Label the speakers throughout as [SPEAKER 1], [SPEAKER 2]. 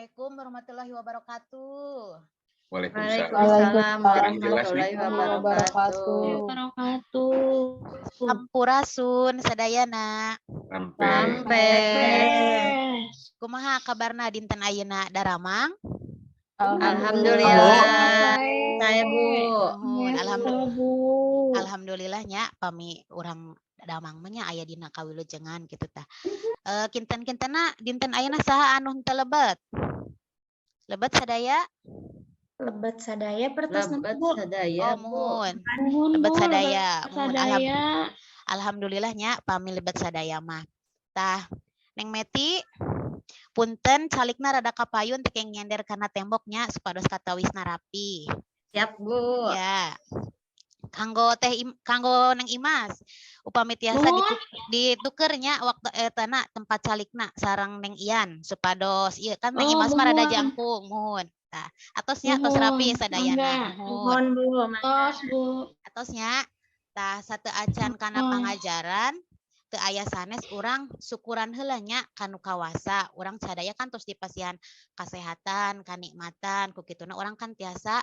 [SPEAKER 1] Assalamualaikum warahmatullahi wabarakatuh.
[SPEAKER 2] Waalaikumsalam.
[SPEAKER 3] Waalaikumsalam
[SPEAKER 2] Kurang jelas nih.
[SPEAKER 3] warahmatullahi wabarakatuh.
[SPEAKER 4] Wabarakatuh.
[SPEAKER 1] Sampurasun sadayana.
[SPEAKER 2] Sampai.
[SPEAKER 3] Sampai.
[SPEAKER 1] Kumaha kabarna dinten ayeuna, daramang?
[SPEAKER 3] Alhamdulillah. Sae, Bu.
[SPEAKER 1] Nuhun, alhamdulillah.
[SPEAKER 4] Bu.
[SPEAKER 1] Alhamdulillah nya, pami urang damang mah nya, aya dina kawilujengan kitu tah. Kinten-kintenna dinten ayeuna saha anu henteu lebet? Lebet sadaya?
[SPEAKER 5] Lebet sadaya pertosna,
[SPEAKER 3] Lebet
[SPEAKER 5] Bu.
[SPEAKER 3] Sadaya,
[SPEAKER 1] Oh,
[SPEAKER 3] Bu.
[SPEAKER 1] muhun.
[SPEAKER 4] Muhun,
[SPEAKER 1] Lebet
[SPEAKER 4] Bu,
[SPEAKER 1] sadaya.
[SPEAKER 4] lebet
[SPEAKER 1] Muhun,
[SPEAKER 4] sadaya.
[SPEAKER 1] Alhamdulillah nya, pami lebet sadaya mah. Tah, Neng Meti, punten calikna rada kapayun, teu kenging nyender kana temboknya supados katawisna rapi.
[SPEAKER 3] Siap, Bu.
[SPEAKER 1] Ya. Kanggo Teh Im, kanggo Neng Imas, upami tiasa
[SPEAKER 4] Muhun.
[SPEAKER 1] Dituker nya waktu etana tempat calikna sareng Neng Ian supados ieu kan Neng
[SPEAKER 4] Oh,
[SPEAKER 1] Imas mah rada
[SPEAKER 4] muhun.
[SPEAKER 1] Jangkung, muhun. Tah, atos nya, tos rapi
[SPEAKER 4] Muhun,
[SPEAKER 1] sadayana.
[SPEAKER 4] mangga.
[SPEAKER 1] Muhun.
[SPEAKER 5] Muhun, Bu. Mangga.
[SPEAKER 4] Tos, Bu.
[SPEAKER 1] Atos nya. Tah, sateuacan kana
[SPEAKER 4] Oh.
[SPEAKER 1] pangajaran, teu aya sanes, urang syukuran heula nya kanu kawasa. Urang sadaya kan tos dipasihan kasehatan, kanikmatan, ku kituna urang kan tiasa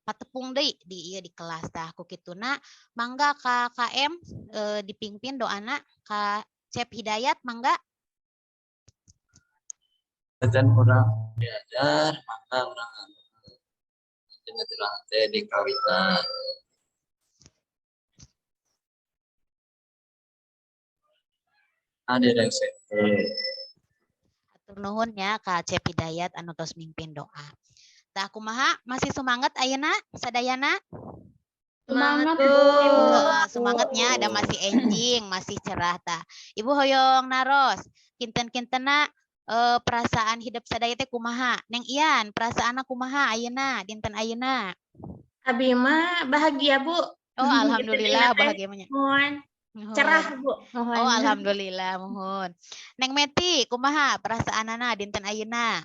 [SPEAKER 1] patepung deui di ieu, di kelas. Tah, ku kituna mangga ka KM dipimpin doana ka Cep Hidayat, mangga.
[SPEAKER 6] Acan urang diajar, maka urang urang teh di kawitan. Ada rese.
[SPEAKER 1] Hatur nuhun nya ka Cep Hidayat anu tos mimpin doa. Tah, kumaha, masih semangat ayeuna sadayana?
[SPEAKER 3] Semangat,
[SPEAKER 4] Semangat,
[SPEAKER 3] Bu.
[SPEAKER 4] Bu.
[SPEAKER 1] Semangatnya ada, masih enjing, masih cerah tah. Ibu hoyong naros, kinten-kintenna perasaan hidup sadaya teh kumaha? Neng Ian, perasaanna kumaha ayeuna, dinten ayeuna?
[SPEAKER 5] Abi mah bahagia, Bu.
[SPEAKER 1] Oh, alhamdulillah
[SPEAKER 5] Gitu, teh.
[SPEAKER 1] bahagia mah nya.
[SPEAKER 5] Muhun.
[SPEAKER 1] Muhun.
[SPEAKER 5] Cerah, Bu. Muhun.
[SPEAKER 1] Oh, alhamdulillah, muhun. Neng Meti, kumaha perasaanana dinten ayeuna?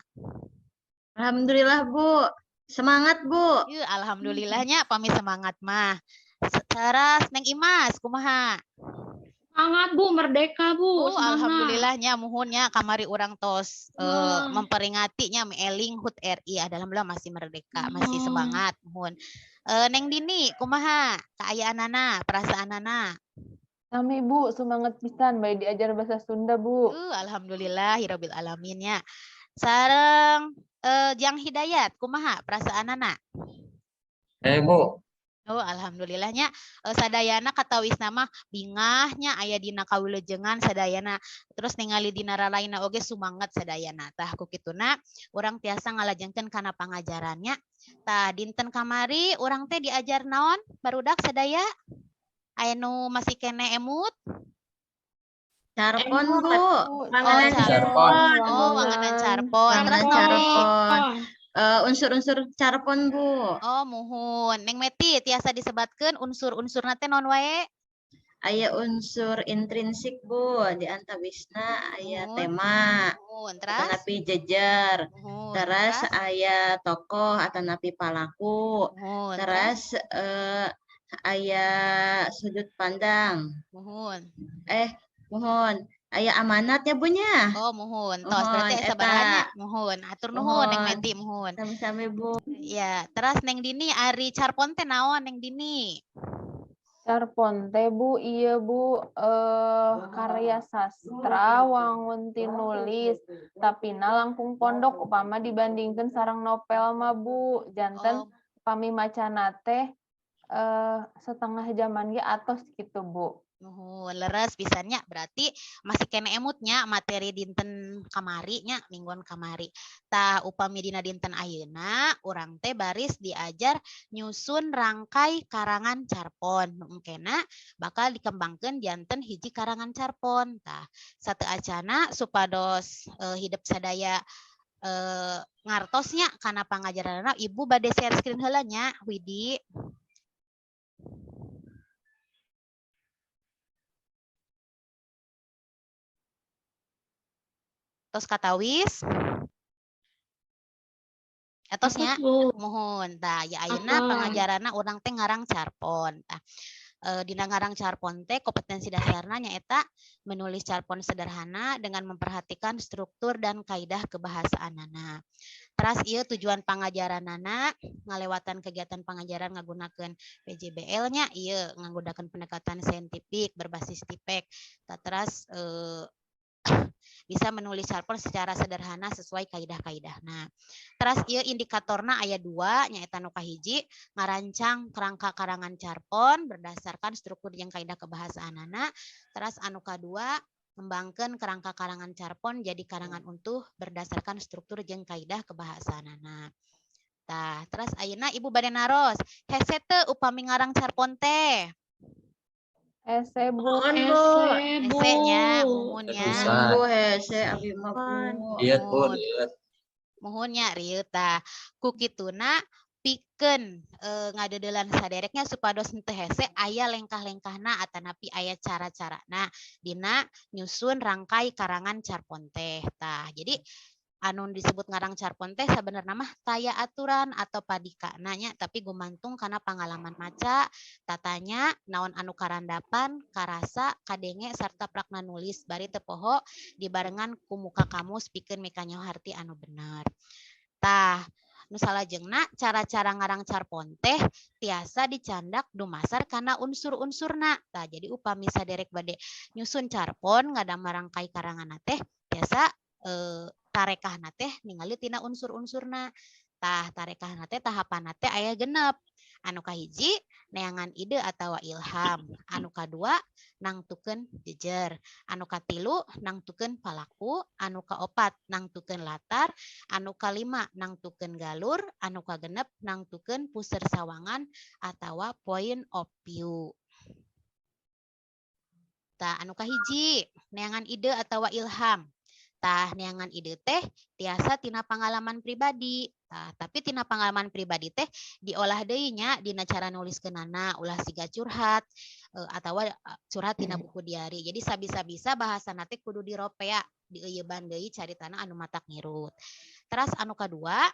[SPEAKER 3] Alhamdulillah, Bu. Semangat, Bu.
[SPEAKER 1] Yuh, alhamdulillahnya pami semangat mah. Teras Neng Imas, kumaha?
[SPEAKER 4] Semangat, Bu, merdeka, Bu.
[SPEAKER 1] Oh,
[SPEAKER 4] Semangat.
[SPEAKER 1] alhamdulillahnya, muhunnya kamari urang tos
[SPEAKER 4] Wah.
[SPEAKER 1] memperingatinya, eling HUT RI, alhamdulillah masih merdeka, masih
[SPEAKER 4] Oh.
[SPEAKER 1] semangat, muhun. Neng Dini, kumaha kaayaanana, perasaanana?
[SPEAKER 7] Sami, Bu, semangat pisan bade diajar bahasa Sunda, Bu.
[SPEAKER 1] Alhamdulillah hirobil alamin ya. Sareng Jang Hidayat, kumaha perasaanana?
[SPEAKER 6] Bu.
[SPEAKER 1] Oh, alhamdulillahnya sadayana katawisna mah bingahnya, aya dina kawilujengan sadayana, terus ningali dina ralaina oge sumanget sadayana. Tah, ku kituna urang tiasa ngalajengkeun kana pangajarannya. Tah, dinten kamari urang teh diajar naon, barudak sadaya? Aya nu masih keneh emut?
[SPEAKER 3] Carpon, Bu.
[SPEAKER 5] Wangenan
[SPEAKER 1] Oh,
[SPEAKER 6] Carpon.
[SPEAKER 1] Oh, wangenan carpon. Terus
[SPEAKER 3] Wangenan
[SPEAKER 1] naon deui?
[SPEAKER 3] carpon. Unsur-unsur carpon, Bu.
[SPEAKER 1] Oh, muhun. Neng Meti, tiasa disebatkeun unsur-unsurna teh naon wae?
[SPEAKER 3] Aya unsur intrinsik, Bu, di antawisna aya
[SPEAKER 1] Muhun.
[SPEAKER 3] tema,
[SPEAKER 1] Muhun, terus?
[SPEAKER 3] atanapi jejer,
[SPEAKER 1] Muhun,
[SPEAKER 3] terus aya tokoh atanapi palaku,
[SPEAKER 1] Muhun, terus?
[SPEAKER 3] terus aya sudut pandang.
[SPEAKER 1] Muhun.
[SPEAKER 3] Muhun, aya amanat ya, Bu, nya.
[SPEAKER 1] Oh, muhun. Tos,
[SPEAKER 3] Muhun,
[SPEAKER 1] berarti aya
[SPEAKER 3] eta.
[SPEAKER 1] sabaraha nya? Muhun. Hatur nuhun, Neng
[SPEAKER 3] Muhun.
[SPEAKER 1] Meti, muhun.
[SPEAKER 3] Sami-sami, Bu.
[SPEAKER 1] Ya, terus Neng Dini, ari carpon teh naon, Neng Dini?
[SPEAKER 7] Carpon teh, Bu, iya, Bu, karya sastra wangun tinulis, tapi na langkung pondok upama dibandingkeun sareng novel mah, Bu. Janten pami macana teh setengah jaman ge atos gitu, Bu.
[SPEAKER 1] Muhun, leres pisan nya, berarti masih keneh emutnya materi dinten kamari nya, mingguan kamari. Tah, upami dina dinten ayeuna urang teh baris diajar nyusun rangkai karangan carpon. Nu engkena bakal dikembangkeun janten hiji karangan carpon. Tah, sateuacana supados hidep sadaya ngartosnya kana pangajaranna, Ibu bade share screen heula nya, Widi. Tos katawis? Atos nya?
[SPEAKER 4] Atos, Bu.
[SPEAKER 1] Muhun. Tah, ya, ayeuna
[SPEAKER 4] Atos.
[SPEAKER 1] pangajaranna urang teh ngarang carpon. Tah. Dina ngarang carpon teh kompetensi dasarna nyaeta menulis carpon sederhana dengan memperhatikan struktur dan kaidah kebahasaanana. Teras ieu tujuan pangajaranana ngalewatan kegiatan pangajaran ngagunakeun PJBL nya, ieu ngagunakeun pendekatan saintifik berbasis TPACK. Tah, teras bisa menulis carpon secara sederhana sesuai kaidah-kaidahna. Teras ieu indikatorna aya dua, nyaeta nu kahiji ngarancang kerangka karangan carpon berdasarkan struktur jeung kaidah kebahasaanana. Teras anu kadua ngembangkeun kerangka karangan carpon jadi karangan utuh berdasarkan struktur jeung kaidah kebahasaanana. Tah, teras ayeuna Ibu bade naros, hese teu upami ngarang carpon teh?
[SPEAKER 7] Hese, Bu.
[SPEAKER 5] Muhun, Bu.
[SPEAKER 4] Hese, Bu.
[SPEAKER 1] Hese nya, muhun nya.
[SPEAKER 6] Bisa.
[SPEAKER 3] Bu, hese abi mah, Bu.
[SPEAKER 6] Iya, Bu,
[SPEAKER 1] Muhun.
[SPEAKER 6] Lihat.
[SPEAKER 1] Muhun nya, rieu tah. Ku kituna pikeun ngadeudelan sadereknya supados henteu hese aya lengkah-lengkahna atanapi aya cara-carana dina nyusun rangkai karangan carpon teh. Tah, jadi anu disebut ngarang carpon teh sabenerna mah taya aturan atau padikana nya, tapi gumantung kana pangalaman maca, tatanya naon anu karandapan, karasa, kadenge sarta prakna nulis bari teu poho dibarengan ku muka kamus pikeun mikanyaho harti anu bener. Tah, nu salajengna cara-cara ngarang carpon teh tiasa dicandak dumasar kana unsur-unsurna. Tah, jadi upami saderek bade nyusun carpon ngadamel rangkai karanganna teh tiasa tarekahna teh ningali tina unsur-unsurna. Tah, tarekahna teh tahapanna teh aya 6. Anu kahiji neangan ide atawa ilham, anu kadua nangtukeun jejer, anu katilu nangtukeun palaku, anu kaopat nangtukeun latar, anu kalima nangtukeun galur, anu kagenep nangtukeun puseur sawangan atawa point of view. Tah, anu kahiji neangan ide atawa ilham. Tah, neangan ide teh tiasa tina pangalaman pribadi. Tah, tapi tina pangalaman pribadi teh diolah deui nya dina cara nuliskeunana, ulah siga curhat atawa curhat tina buku diari. Jadi sabisa-bisa bahasana teh kudu diropea, dieuyeban deui caritana anu matak ngirut. Teras anu kadua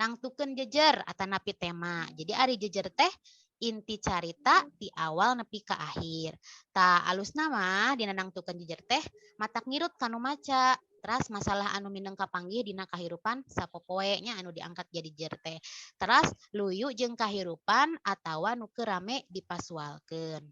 [SPEAKER 1] nangtukeun jejer atanapi tema. Jadi ari jejer teh inti carita di awal nepi ka akhir. Tah, alusna mah dina nangtukeun jejer teh matak ngirut kanu maca. Teras masalah anu mindeng kapanggih dina kahirupan sapopoe nya anu diangkat jadi jejer teh. Teras luyu jeung kahirupan atawa nu keur rame dipasualkeun.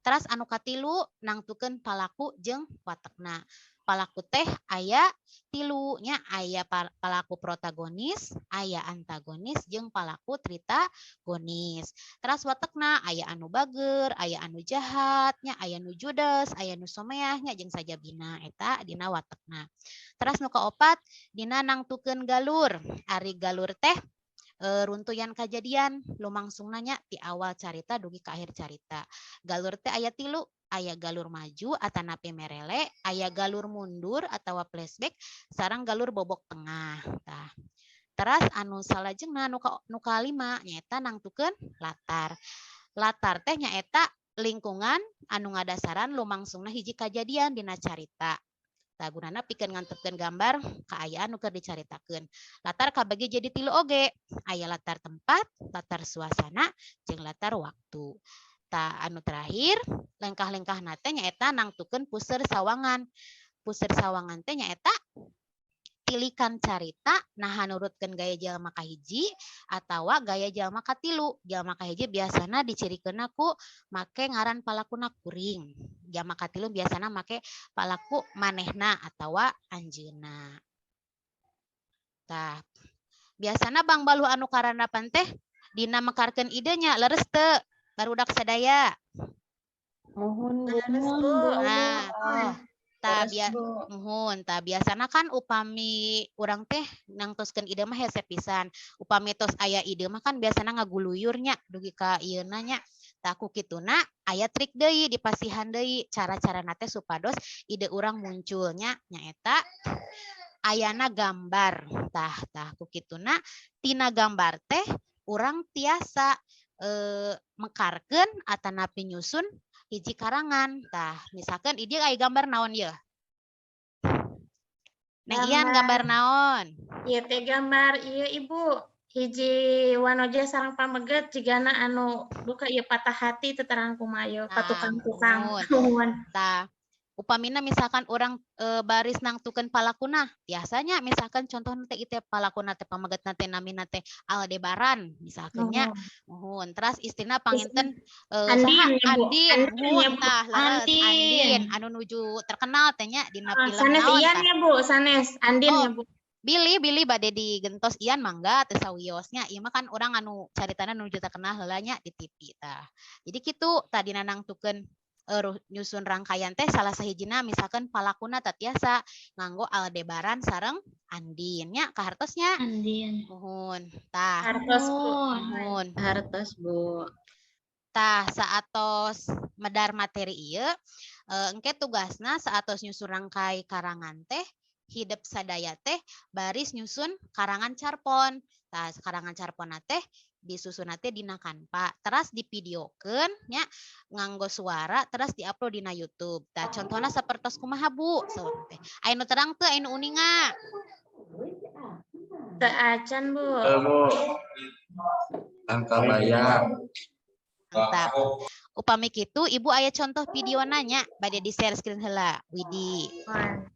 [SPEAKER 1] Teras anu katilu nangtukeun palaku jeung watekna. Palaku teh aya tilu nya, aya palaku protagonis, aya antagonis jeung palaku tritagonis. Teras watekna aya anu bager, aya anu jahat nya, aya nu judes, aya nu someah nya jeung sajabina, eta dina watekna. Teras nu kaopat dina nangtukeun galur. Ari galur teh runtuyan kajadian lumangsungna nya ti awal carita dugi ka akhir carita. Galur teh aya tilu, aya galur maju atanapi merele, aya galur mundur atawa flashback, sareng galur bobok tengah. Tah. Teras anu salajengna nu kalima nyaeta nangtukeun latar. Latar teh nyaeta lingkungan anu ngadasaran lumangsungna hiji kajadian dina carita. Tah, gunana pikeun ngantepkeun gambar kaayaan nu keur dicaritakeun. Latar kabagi jadi tilu oge, aya latar tempat, latar suasana, jeung latar waktu. Tah, anu terakhir lengkah-lengkahna teh nyaeta nangtukeun puseur sawangan. Puseur sawangan teh nyaeta tilikan carita naha nurutkeun gaya jalma kahiji atawa gaya jalma katilu. Jalma kahiji biasana dicirikeunna ku make ngaran palakuna kuring. Jalma katilu biasana make palaku manehna atawa anjeunna. Tah, biasana bangbaluh anu karandapan teh dina mekarkeun idenya, leres teu barudak sadaya?
[SPEAKER 7] Muhun, Bu.
[SPEAKER 5] Leres, Bu.
[SPEAKER 1] Nah, tah
[SPEAKER 3] Leres, Bu.
[SPEAKER 1] Muhun, tah biasana kan upami urang teh nangtoskeun ide mah hese pisan. Upami tos aya ide mah kan biasana ngaguluyur nya dugi ka ieuna nya. Tah, ku kituna aya trik deui, dipasihan deui cara-carana teh supados ide urang munculnya, nyaeta ayana gambar. Tah tah ku kituna tina gambar teh urang tiasa mekarkeun atanapi nyusun hiji karangan. Tah, misalkan ieu aya gambar naon ieu? Neng Ian, gambar naon?
[SPEAKER 5] Ieu teh gambar ieu, Ibu. Hiji wanoja sareng pameget jigana anu duka ieu patah hati teu terang kumaha ieu
[SPEAKER 1] Nah,
[SPEAKER 5] patukang-tukang.
[SPEAKER 1] muhun.
[SPEAKER 5] Muhun.
[SPEAKER 1] Tah, upamina misalkan urang baris nangtukeun palakuna, biasanya misalkan contohna teh ieu teh palakuna teh pamegetna teh namina teh Aldebaran misalkan nya.
[SPEAKER 5] Muhun.
[SPEAKER 1] Muhun. Teras istrina panginten
[SPEAKER 5] Andin
[SPEAKER 1] saha?
[SPEAKER 5] ya, Bu.
[SPEAKER 1] Andin,
[SPEAKER 5] Andin ya,
[SPEAKER 1] muhun
[SPEAKER 5] Bu.
[SPEAKER 1] tah leres
[SPEAKER 4] Andin.
[SPEAKER 1] Andin anu nuju terkenal teh nya dina
[SPEAKER 5] Ah,
[SPEAKER 1] film
[SPEAKER 5] sanes
[SPEAKER 1] naon
[SPEAKER 5] Ian
[SPEAKER 1] tah.
[SPEAKER 5] ya, Bu, sanes Andin
[SPEAKER 1] Oh,
[SPEAKER 5] ya, Bu.
[SPEAKER 1] Billy Billy bade digentos Ian mangga teu sawios nya, ieu mah kan urang anu caritana nuju terkenal heula nya di TV tah. Jadi kitu tadina nangtukeun nyusun rangkaian teh salah sahijina misalkan palakuna tah tiasa nganggo Aldebaran sareng Andin nya, kahartos nya.
[SPEAKER 4] Andin.
[SPEAKER 1] Muhun. Tah.
[SPEAKER 5] Hartos, Bu.
[SPEAKER 1] Muhun.
[SPEAKER 3] Hartos, Bu.
[SPEAKER 1] Tah, saatos medar materi ieu, engke tugasna saatos nyusun rangkai karangan teh hidep sadaya teh baris nyusun karangan carpon. Tah, karangan carponna teh disusunna teh dina Canva, teras divideokeun nya nganggo suara teras diupload dina YouTube. Tah, contohna sapertos kumaha, Bu? Saur teh. Aya nu terang teu, aya nu uninga?
[SPEAKER 5] Teu acan, Bu.
[SPEAKER 6] Teu, Bu. Angka bayang.
[SPEAKER 1] Mantap. Upami kitu Ibu aya contoh videona nya, bade di share screen heula, Widi.
[SPEAKER 5] Muhun.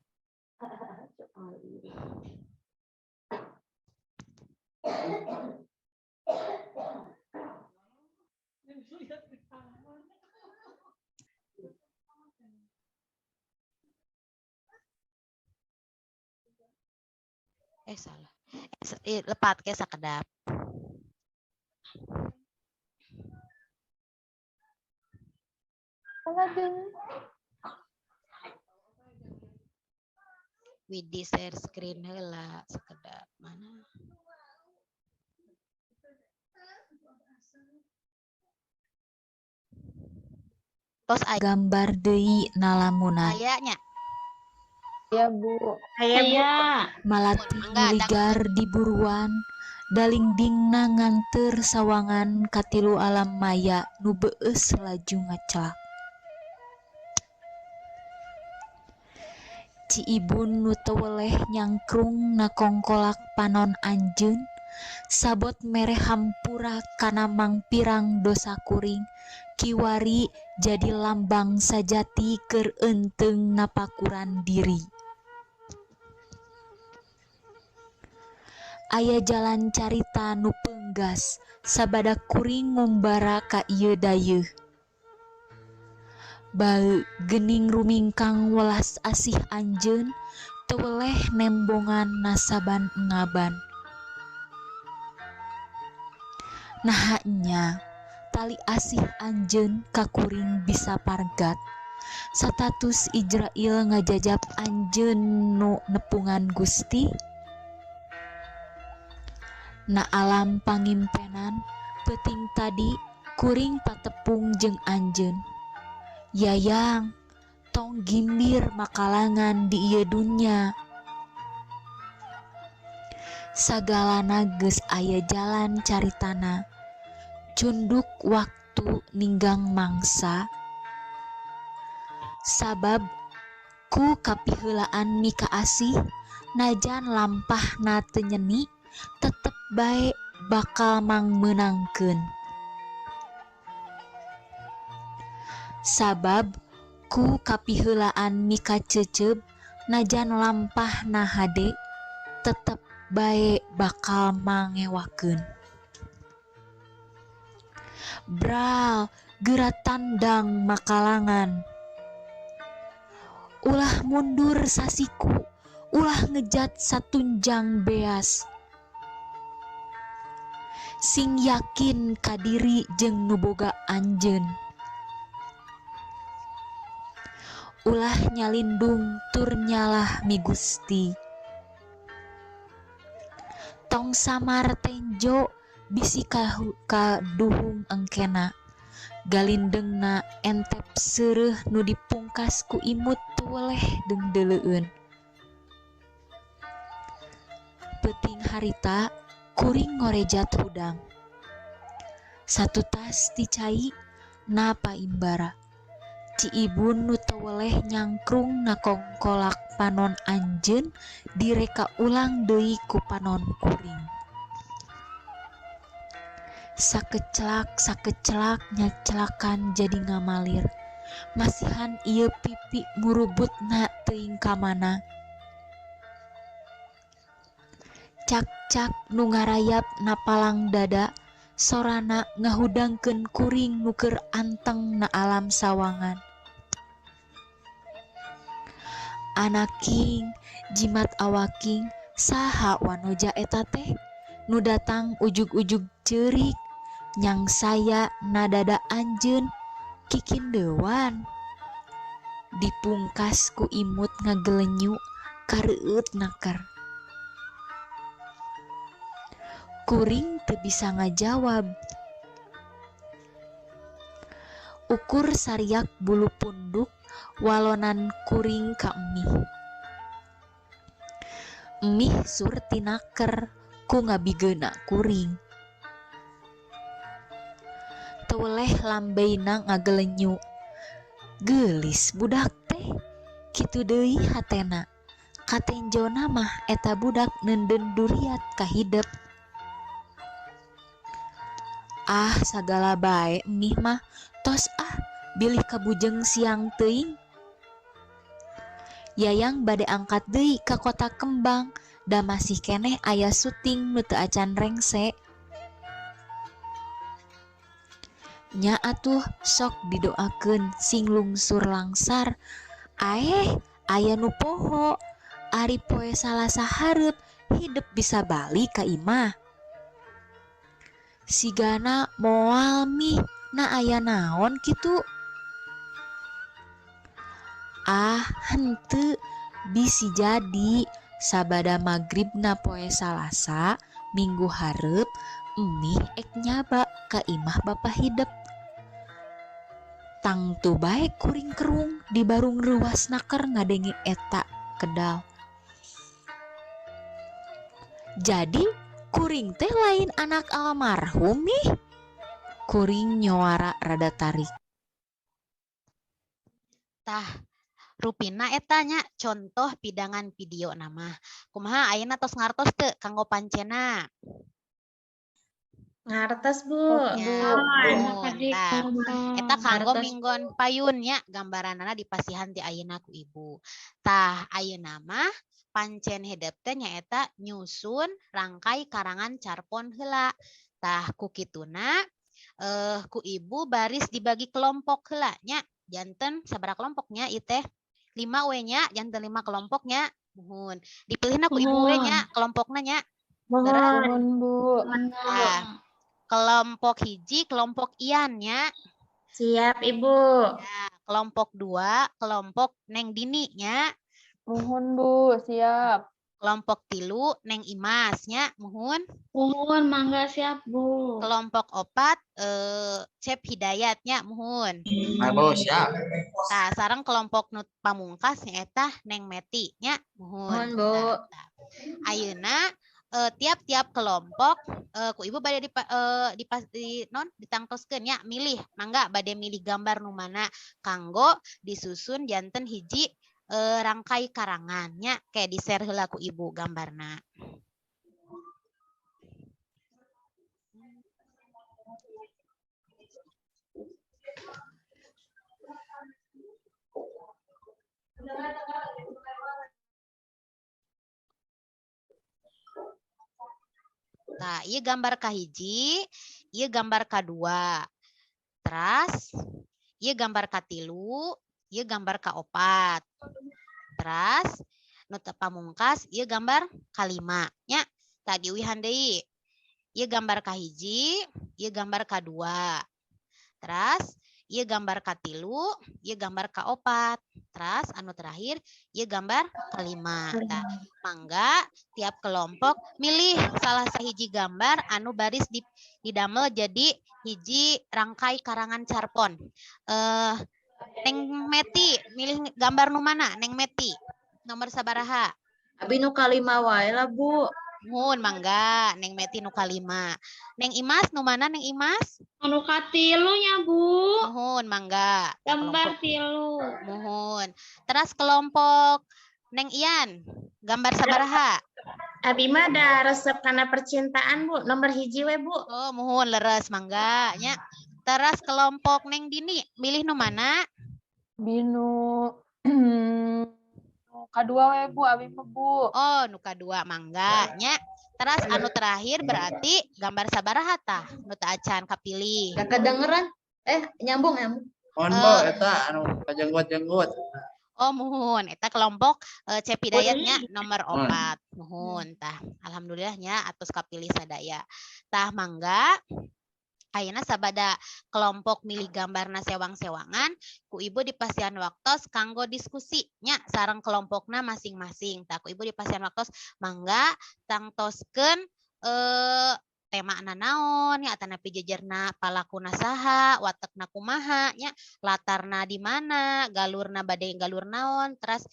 [SPEAKER 1] Eh salah. Lepat ke sakedap.
[SPEAKER 7] Aduh.
[SPEAKER 1] Widi share screen heula sakedap. Mana? Tos aya
[SPEAKER 8] Gambar deui nalamunan.
[SPEAKER 1] Aya nya.
[SPEAKER 7] Ya, Bu.
[SPEAKER 5] Aya, Bu.
[SPEAKER 4] Aya.
[SPEAKER 8] Malati
[SPEAKER 1] Mangga,
[SPEAKER 8] ligar di buruan, dalingdingna nganteur sawangan katilu alam maya nu beueus laju ngaclak. Ci Ibun nu teu weleh nyangkrung nakongkolak panon anjeun, sabot mere hampura kana mangpirang dosa kuring, kiwari jadi lambang sajati keur eunteung napakuran diri. Aya jalan carita nu peunggas sabada kuring ngumbara ka ieu dayeuh. Bae geuning rumingkang welas asih anjeun teu weleh nembongan nasaban ngaban. Naha nya tali asih anjeun ka kuring bisa pargat. Satatus Ijrail ngajajab anjeun nu nepungan Gusti. Na alam pangimpenan peuting tadi kuring patepung jeung anjeun. Yayang tong gimbir makalangan di ieu dunya. Sagalana geus aya jalan caritana. Cunduk waktu ninggang mangsa. Sabab ku kapiheulaan mikaasih najan lampahna teu nyeni tetep bae bakal mangmeunangkeun. Sabab ku kapiheulaan mikaceuceub najan lampahna hade tetep bae bakal mangewakeun. Bral geura tandang makalangan. Ulah mundur sasiku, ulah ngejat satunjang beas. Sing yakin ka diri jeung nu boga anjeun. Ulah nyalindung tur nyalah mi Gusti. Tong samar tenjo bisi kaduhung engkena. Galindengna entep seureuh nu dipungkas ku imut teu weleh deungdeuleueun. Peuting harita kuring ngorejat hudang. Satutas ti cai na paimbara. Ci Ibun nu teu weleh nyangkrung nakongkolak panon anjeun direka ulang deui ku panon kuring. Sakeclak sakeclak nyaclakan jadi ngamalir. Masihan ieu pipi murubutna teuing ka mana. Cakcak nu ngarayap na palang dada, sorana ngahudangkeun kuring nu keur anteng na alam sawangan. Anaking, jimat awaking, saha wanoja eta teh nu datang ujug-ujug ceurik nyangsaya na dada anjeun kikindeuan. Dipungkas ku imut ngagelenyu kareueut naker. Kuring teu bisa ngajawab. Ukur sariak bulu punduk walonan kuring ka emih. Emih sur tinaker ku ngabigeuna kuring. Teu weleh lambeina ngagelenyu. Geulis budak teh, kitu deui hatena. Katenjona mah eta budak neundeun duriat ka hidep. Ah, sagala bae emih mah, tos ah bilih kabujeng siang teuing. Yayang bade angkat deui ka Kota Kembang, da masih keneh aya syuting nu teu acan rengse. Nya atuh sok didoakeun sing lungsur langsar. Aeh, aya nu poho. Ari poe Salasa hareup hidep bisa balik ka imah. Sigana moal mih na aya naon kitu. Ah, henteu bisi jadi sabada magribna poe Salasa minggu hareup emih ek nyaba ka imah bapa hidep. Tangtu bae kuring kerung di barung reuwas naker ngadenge eta kedal. Jadi kuring teh lain anak almarhum nih. Kuring nyowara rada tarik.
[SPEAKER 1] Tah, rupina eta nya contoh pidangan video nama. Kumaha ayeuna tos ngartos teu kanggo pancena?
[SPEAKER 5] Ngartos, Bu.
[SPEAKER 1] Ya,
[SPEAKER 4] Oh,
[SPEAKER 1] muhun. Tah, eta kanggo
[SPEAKER 3] Ngartos.
[SPEAKER 1] minggon payun nya gambaranana dipasihan ti ayeuna ku ibu. Tah, ayeuna mah pancen hidep teh nyaeta nyusun rangkai karangan carpon heula. Tah, ku kituna ku ibu baris dibagi kelompok heula nya. Janten sabaraha kelompoknya ieu teh? 5 we nya, janten 5 kelompoknya. Muhun. Dipilihna ku ibu we nya kelompokna nya.
[SPEAKER 5] Muhun.
[SPEAKER 7] Nuhun, Bu.
[SPEAKER 1] Tah, kelompok hiji, kelompok Ian nya.
[SPEAKER 5] Siap, Ibu.
[SPEAKER 1] Ya, kelompok 2, kelompok Neng Dini nya.
[SPEAKER 7] Muhun, Bu, siap.
[SPEAKER 1] Kelompok 3 Neng Imas nya, muhun.
[SPEAKER 4] Muhun, mangga siap, Bu.
[SPEAKER 1] Kelompok 4 Cep Hidayat nya, muhun.
[SPEAKER 6] Nah, Bu, siap.
[SPEAKER 1] Tah, sareng kelompok nu pamungkas nyaeta Neng Meti nya, muhun.
[SPEAKER 3] Muhun, Bu.
[SPEAKER 1] Tah, tah. Ayeuna tiap-tiap kelompok ku ibu bade di non ditangtoskeun nya, milih mangga bade milih gambar nu mana kanggo disusun janten hiji rangkai karangan nya, kayak di-share heula ku ibu gambarna. Nah, ieu gambar kahiji, ieu gambar kadua. Teras, ieu gambar katilu, ieu gambar kaopat. Teras, nu teu pamungkas, ieu gambar kalima nya. Tah diuihan deui. Ieu gambar kahiji, ieu gambar kadua. Teras, ieu gambar katilu, ieu gambar kaopat. Teras anu terakhir ieu gambar kalima. Tah, mangga tiap kelompok milih salah sahiji gambar anu baris didamel jadi hiji rangkai karangan carpon. Neng Meti milih gambar nu mana? Neng Meti nomor sabaraha?
[SPEAKER 3] Abi nu kalima wae lah, Bu.
[SPEAKER 1] Muhun mangga Neng Meti nu kalima. Neng Imas nu mana Neng Imas?
[SPEAKER 4] Anu katilu nya, Bu.
[SPEAKER 1] Muhun mangga.
[SPEAKER 4] Gambar
[SPEAKER 1] Kelompok
[SPEAKER 4] tilu.
[SPEAKER 1] Muhun. Teras kelompok Neng Ian gambar sabaraha?
[SPEAKER 5] Abi mah da resep kana percintaan, Bu. Nomor 1 we, Bu.
[SPEAKER 1] Oh, muhun, leres, mangga nya. Teras kelompok Neng Dini milih nu mana?
[SPEAKER 7] Bi nu nu kadua we, Bu, abi mah, Bu.
[SPEAKER 1] Oh, nu kadua, mangga nya. Teras anu terakhir berarti gambar sabaraha tah nu teu acan kapilih?
[SPEAKER 3] Gak kedengeran. Eh, nyambung nyambung.
[SPEAKER 6] Mohon, Bu, eta anu kajenggot-jenggot.
[SPEAKER 1] Oh, muhun, eta kelompok Cepi Dayatnya nomor
[SPEAKER 6] Muhun.
[SPEAKER 1] 4. Muhun tah. Alhamdulillahnya atos kapilih sadaya. Tah, mangga ayeuna sabada kelompok milih gambarna sewang-sewangan, ku ibu dipasihan waktos kanggo diskusi nya sareng kelompokna masing-masing. Tah, ku ibu dipasihan waktos, mangga tangtoskeun temana naon nya, atanapi jejerna palakuna saha, watekna kumaha nya, latarna di mana, galurna bade galur naon, teras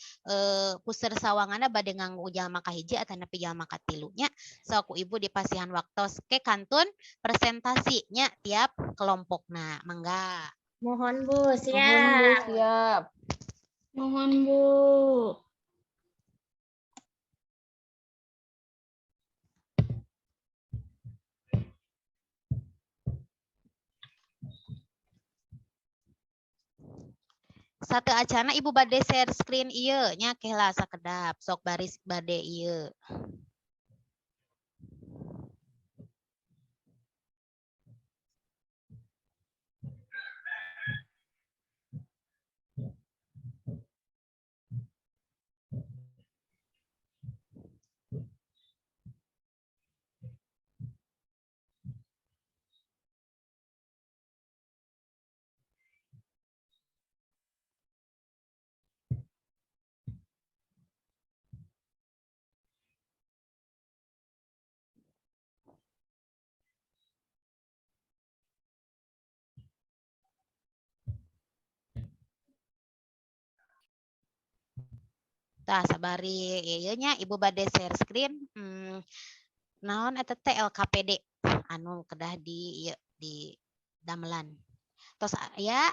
[SPEAKER 1] puseur sawanganna bade nganggo jalma kahiji atanapi jalma katilu nya. Sok ku ibu dipasihan waktos ke kantun presentasi nya tiap kelompokna, mangga.
[SPEAKER 5] Mohon, Bu,
[SPEAKER 7] Muhun, Bu,
[SPEAKER 5] siap.
[SPEAKER 7] siap.
[SPEAKER 4] Mohon, Bu.
[SPEAKER 1] Sateuacanna ibu bade share screen ieu nya, kela sakedap, sok baris bade ieu. Tah, sabari ieu nya ibu bade share screen, naon eta teh LKPD anu kedah di ieu di damelan. Tos aya.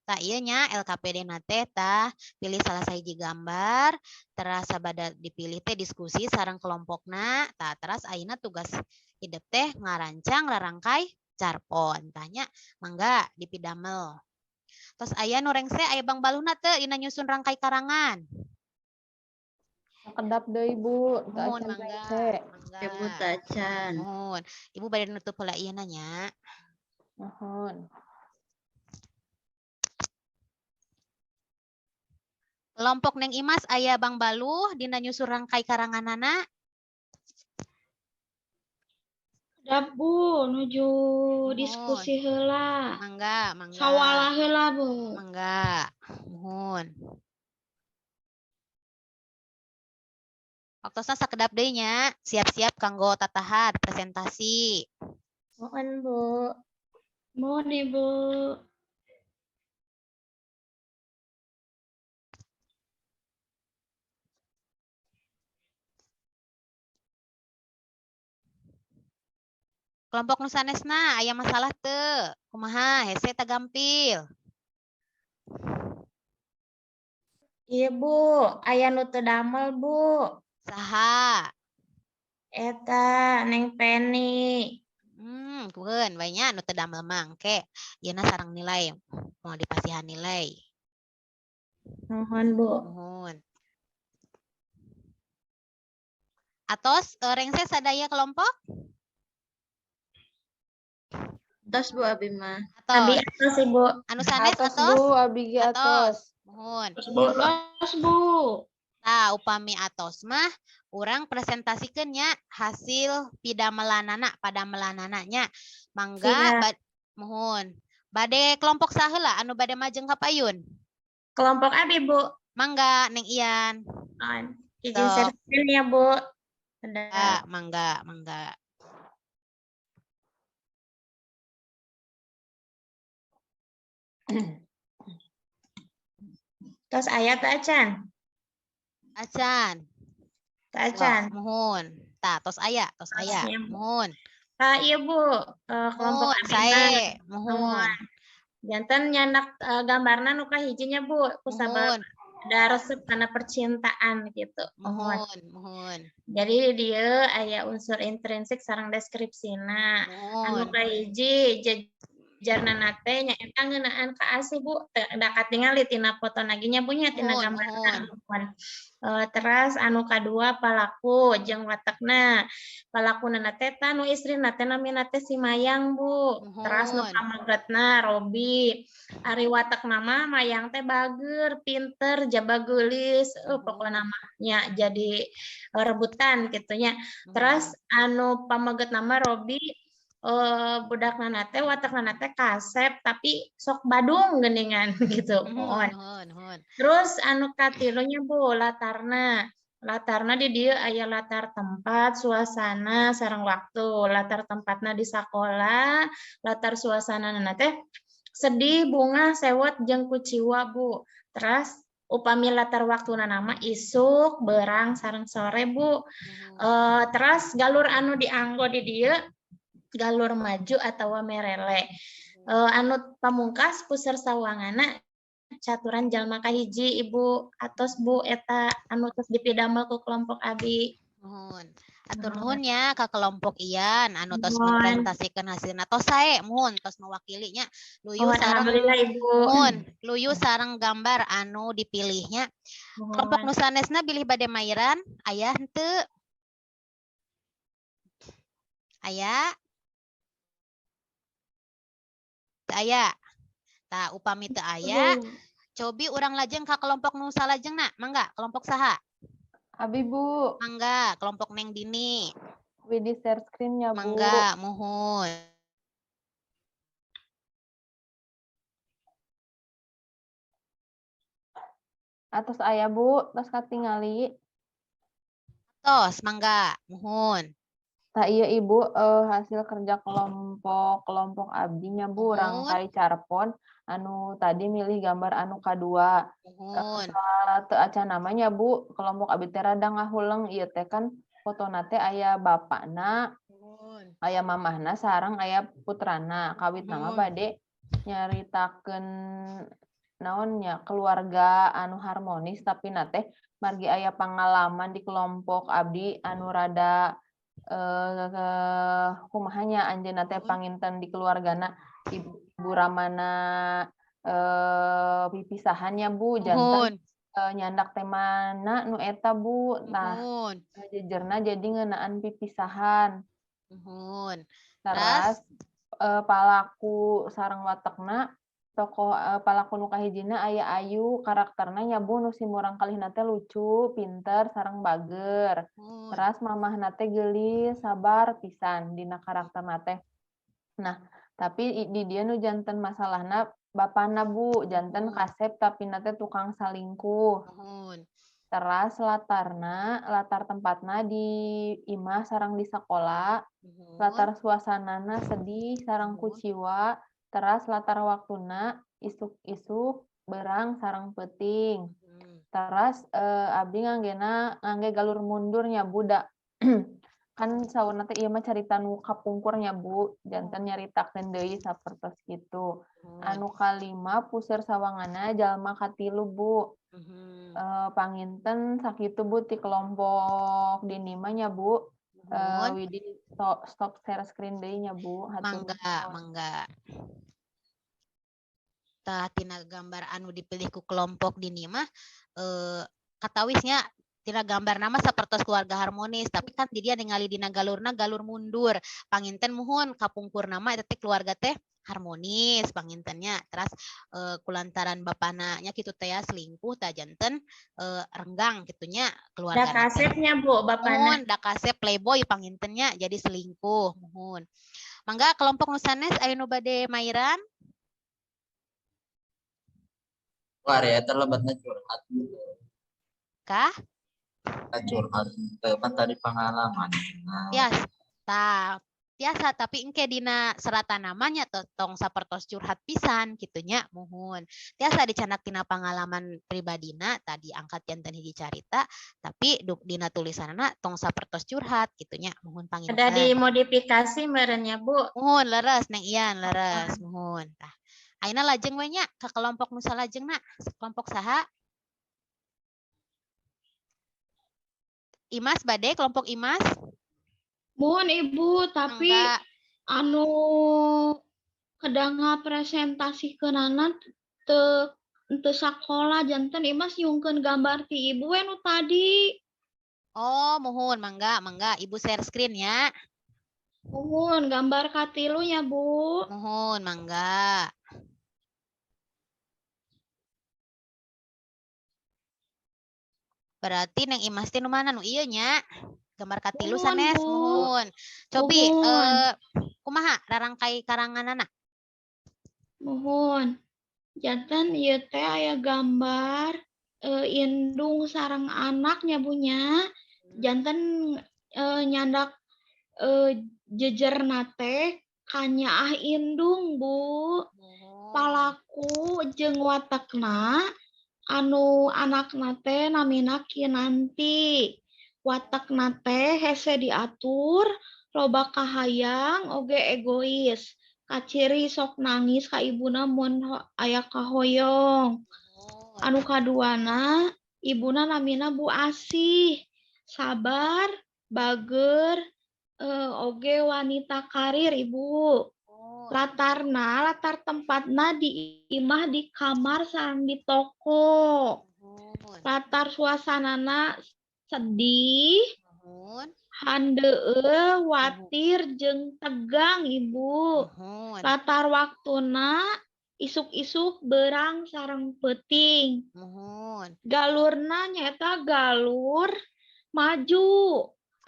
[SPEAKER 1] Tah, ieu nya LKPD na teh, tah pilih salah sahiji gambar, teras sabada dipilih teh diskusi sareng kelompokna, tah teras ayeuna tugas hidep teh ngarancang rarangkai carpon. Tah nya, mangga dipidamel. Tos aya nu rengse, aya Bang Baluhna teu dina nyusun rangkai karangan?
[SPEAKER 7] Kedap deui, Bu, teu
[SPEAKER 1] Muhun,
[SPEAKER 7] acan
[SPEAKER 1] mangga,
[SPEAKER 7] rengse.
[SPEAKER 1] mangga.
[SPEAKER 3] Ibu tacan.
[SPEAKER 1] Muhun. Ibu bade nutup heula ieu nya.
[SPEAKER 7] Muhun.
[SPEAKER 1] Kelompok Neng Imas aya Bang Baluh dina nyusun rangkai karanganana?
[SPEAKER 4] Kedap, Bu, nuju
[SPEAKER 1] Muhun.
[SPEAKER 4] diskusi heula.
[SPEAKER 1] Mangga, mangga.
[SPEAKER 4] Sawala heula, Bu.
[SPEAKER 1] Mangga. Muhun. Waktosna sakedap deui nya, siap-siap kanggo tatahan presentasi.
[SPEAKER 5] Mohon, Bu.
[SPEAKER 4] Mohon, Ibu.
[SPEAKER 1] Kelompok nu sanesna aya masalah teu? Kumaha hese teh gampil?
[SPEAKER 5] Iya, Bu, aya nu teu damel, Bu.
[SPEAKER 1] Saha?
[SPEAKER 5] Eta Neng Penny.
[SPEAKER 1] Keun bae nya nu teu damel mah engke ieuna sareng nilai, moal dipasihan nilai.
[SPEAKER 5] Mohon, Bu.
[SPEAKER 1] Muhun. Atos rengse sadaya kelompok?
[SPEAKER 3] Tos, Bu, abi mah.
[SPEAKER 5] Abi
[SPEAKER 1] Atos.
[SPEAKER 5] atos, Ibu.
[SPEAKER 1] Anu sanes
[SPEAKER 7] Atos,
[SPEAKER 1] atos?
[SPEAKER 7] Bu, abi ge
[SPEAKER 1] Atos.
[SPEAKER 7] atos.
[SPEAKER 1] Muhun.
[SPEAKER 6] Terus, Bu, lah.
[SPEAKER 4] Tos, Bu.
[SPEAKER 1] Tah, upami atos mah urang presentasikeun nya hasil pidamelanana padamelanana nya. Mangga
[SPEAKER 5] Siap.
[SPEAKER 1] muhun. Bade kelompok saheula anu bade majeng ka payun?
[SPEAKER 5] Kelompok abi, Bu.
[SPEAKER 1] Mangga Neng Ian.
[SPEAKER 5] Mohon. Izin
[SPEAKER 1] Sok.
[SPEAKER 5] share screen ya, Bu. Dadah.
[SPEAKER 1] Ah, mangga, mangga.
[SPEAKER 5] Tos aya teu acan?
[SPEAKER 1] Acan.
[SPEAKER 5] Teu acan.
[SPEAKER 1] Sok, muhun. Tah, tos aya, tos
[SPEAKER 5] Tos
[SPEAKER 1] aya.
[SPEAKER 5] nya, Bu.
[SPEAKER 1] Muhun.
[SPEAKER 5] Ah, iya, Bu. Kelompok
[SPEAKER 1] Muhun,
[SPEAKER 5] abi mah.
[SPEAKER 1] sae, muhun.
[SPEAKER 5] Muhun. Janten nyandak gambarna nu kahiji nya, Bu, ku sabab
[SPEAKER 1] Muhun.
[SPEAKER 5] Da resep kana percintaan gitu. Muhun.
[SPEAKER 1] Muhun, muhun.
[SPEAKER 5] Jadi dia aya unsur intrinsik sareng deskripsina. Anu
[SPEAKER 1] Muhun.
[SPEAKER 5] kahiji jejerna teh nyaeta ngeunaan kaasih, Bu. Teu da katingali tina fotona ge nya, Bu, nya, tina
[SPEAKER 1] Muhun,
[SPEAKER 5] gambarna.
[SPEAKER 1] muhun.
[SPEAKER 5] Muhun. Teras anu kadua palaku jeung watekna. Palakuna teh tah nu istrina teh namina teh si Mayang, Bu. Teras nu
[SPEAKER 1] Muhun.
[SPEAKER 5] pamegetna Robi. Ari watekna mah Mayang teh bager, pinter, jaba geulis, pokona mah nya jadi rebutan kitu nya. Terus anu pamegetna mah Robi, budakna teh watekna teh kasep tapi sok badung geuningan gitu.
[SPEAKER 1] Muhun,
[SPEAKER 5] Muhun.
[SPEAKER 1] muhun, muhun.
[SPEAKER 5] Terus anu katilunya, Bu, latarna. Latarna di dieu aya latar tempat, suasana, sareng waktu. Latar tempatna di sakola, latar suasanana teh sedih, bungah, sewot, jeung kuciwa, Bu. Teras upami latar waktuna mah isuk, beurang, sareng sore, Bu.
[SPEAKER 1] Muhun.
[SPEAKER 5] Teras galur anu dianggo di dieu galur maju atawa merele. Anu pamungkas puseur sawanganna caturan jalma kahiji, Ibu. Atos, Bu, eta anu tos dipidamel ku kelompok abi.
[SPEAKER 1] Muhun. Hatur
[SPEAKER 5] Muhun.
[SPEAKER 1] nuhun nya ka kelompok Ian anu tos
[SPEAKER 5] Muhun.
[SPEAKER 1] mempresentasikan hasilna. Tos sae, muhun, tos mewakili nya. Luyu
[SPEAKER 5] Muhun,
[SPEAKER 1] sareng
[SPEAKER 5] alhamdulillah, Ibu.
[SPEAKER 1] Muhun, luyu sareng gambar anu dipilihnya. Kelompok
[SPEAKER 5] Muhun.
[SPEAKER 1] nu sanesna bilih bade mairan, aya henteu? Aya? Teu aya. Tah, upami teu aya, cobi urang lajeng ka kelompok nu salajengna. Mangga, kelompok saha?
[SPEAKER 7] Abi, Bu.
[SPEAKER 1] Mangga, kelompok Neng Dini.
[SPEAKER 7] Widi share screen-nya, Bu.
[SPEAKER 1] Mangga, muhun.
[SPEAKER 7] Atos aya, Bu, tos katingali.
[SPEAKER 1] Tos, mangga, muhun.
[SPEAKER 7] Tah ieu, Ibu, hasil kerja kelompok kelompok abdi nya, Bu,
[SPEAKER 1] Muhun.
[SPEAKER 7] rangkai carpon anu tadi milih gambar anu kadua.
[SPEAKER 1] Muhun.
[SPEAKER 7] Teu acan namanya, Bu, kelompok abdi teh rada ngahuleng ieu teh kan fotona teh aya bapakna,
[SPEAKER 1] Muhun.
[SPEAKER 7] aya mamahna sareng aya putrana. Kawitna mah
[SPEAKER 1] Muhun.
[SPEAKER 7] bade nyaritakeun naon nya, keluarga anu harmonis tapi na teh margi aya pangalaman di kelompok abdi anu rada kumaha nya, anjeunna teh
[SPEAKER 1] Muhun.
[SPEAKER 7] panginten di keluargana ibu ibu ramana pipisahan nya, Bu, janten
[SPEAKER 1] Muhun.
[SPEAKER 7] Nyandak temana nu eta, Bu. Tah,
[SPEAKER 1] Muhun.
[SPEAKER 7] jejerna jadi ngeunaan pipisahan.
[SPEAKER 1] Muhun.
[SPEAKER 7] Teras
[SPEAKER 1] Teras
[SPEAKER 7] palaku sareng watekna tokoh palaku nu kahijina aya Ayu, karakterna nya, Bu, nu si murangkalihna teh lucu, pinter, sareng bager.
[SPEAKER 1] Muhun.
[SPEAKER 7] Teras mamahna teh geulis, sabar pisan dina karakterna teh. Nah, tapi di dieu nu janten masalahna bapana, Bu, janten
[SPEAKER 1] Muhun.
[SPEAKER 7] kasep tapi na teh tukang salingkuh.
[SPEAKER 1] Muhun.
[SPEAKER 7] Teras latarna, latar tempatna di imah sareng di sakola.
[SPEAKER 1] Muhun.
[SPEAKER 7] Latar suasanana sedih sareng
[SPEAKER 1] Muhun.
[SPEAKER 7] kuciwa. Teras latar waktuna isuk-isuk, beurang sareng peuting. Teras abdi nganggena ngangge galur mundur nya, Bu, da kan saurna teh ieu mah carita nu kapungkur nya, Bu, janten nyaritakeun deui sapertos kitu.
[SPEAKER 1] Muhun.
[SPEAKER 7] Anu kalima puseur sawanganna jalma katilu, Bu. Panginten sakitu, Bu, ti kelompok dini mah nya, Bu.
[SPEAKER 1] Muhun.
[SPEAKER 7] Widi stop share screen deui nya, Bu. Hatur
[SPEAKER 1] Mangga,
[SPEAKER 7] nuhun.
[SPEAKER 1] Mangga. Tah, tina gambar anu dipilih ku kelompok dini mah katawisnya tina gambar nama sapertos keluarga harmonis, tapi kan di dia ningali dina galurna galur mundur. Panginten muhun, kapungkur nama eta teh keluarga teh harmonis pangintennya. Teras kulantaran bapana nya kitu teh ya selingkuh, tah janten renggang kitunya
[SPEAKER 5] Da
[SPEAKER 1] keluarga.
[SPEAKER 5] kasepnya, Bu, bapana.
[SPEAKER 1] Muhun, da kasep playboy pangintennya, jadi selingkuh, muhun. Mangga, kelompok nu sanes aya nu bade mairan?
[SPEAKER 6] Wah, ari eta lebetna curhat, Bu.
[SPEAKER 1] Kah?
[SPEAKER 6] Eta curhat teu kan tadi pengalaman. Nah,
[SPEAKER 1] Tias, tah, tiasa, tapi engke dina seratan namanya tong sapertos curhat pisan kitunya, muhun. Tiasa dicandak tina pengalaman pribadina tadi angkat janten hiji carita, tapi dina tulisanna tong sapertos curhat kitunya, muhun
[SPEAKER 5] Ada
[SPEAKER 1] panginten.
[SPEAKER 5] dimodifikasi meureun nya, Bu.
[SPEAKER 1] Muhun, leres Neng Ian, leres, muhun. Tah. Ayeuna lajeng we nya ka kelompok nu salajengna, kelompok saha? Imas bade, kelompok Imas?
[SPEAKER 4] Mohon Ibu, tapi
[SPEAKER 1] Mangga.
[SPEAKER 4] Anu kedah ngapresentasikeunana teu teu sakola, janten Imas nyungkeun gambar ti Ibu we nu tadi.
[SPEAKER 1] Oh, muhun, mangga, mangga. Ibu share screen ya.
[SPEAKER 4] Muhun, gambar katilu nya, Bu.
[SPEAKER 1] Muhun, mangga. Berarti Neng Imas teh nu mana, nu ieu nya? Gambar katilu
[SPEAKER 4] Muhun,
[SPEAKER 1] sanes,
[SPEAKER 4] Bu.
[SPEAKER 1] Muhun. Cobi
[SPEAKER 4] Muhun.
[SPEAKER 1] Kumaha rarangkai karanganana?
[SPEAKER 4] Muhun. Janten ieu teh aya gambar indung sareng anaknya, Bu, nya. Janten nyandak jejerna teh kanyaah indung, Bu.
[SPEAKER 1] Muhun.
[SPEAKER 4] Palaku jeung watekna anu anakna teh namina Kinanti. Watekna teh hese diatur, loba kahayang, oge egois. Kaciri sok nangis ka ibuna mun aya kahoyong.
[SPEAKER 1] Muhun.
[SPEAKER 4] Anu kaduana, ibuna namina Bu Asih. Sabar, bager, oge wanita karir, Ibu.
[SPEAKER 1] Muhun.
[SPEAKER 4] Latarna, latar tempatna di imah, di kamar sareng di toko.
[SPEAKER 1] Muhun.
[SPEAKER 4] Latar suasanana sedih,
[SPEAKER 1] Muhun.
[SPEAKER 4] handeueul, watir jeung tegang, Ibu.
[SPEAKER 1] Muhun.
[SPEAKER 4] Latar waktuna isuk-isuk beurang sareng peuting.
[SPEAKER 1] Muhun.
[SPEAKER 4] Galurna nyaeta galur maju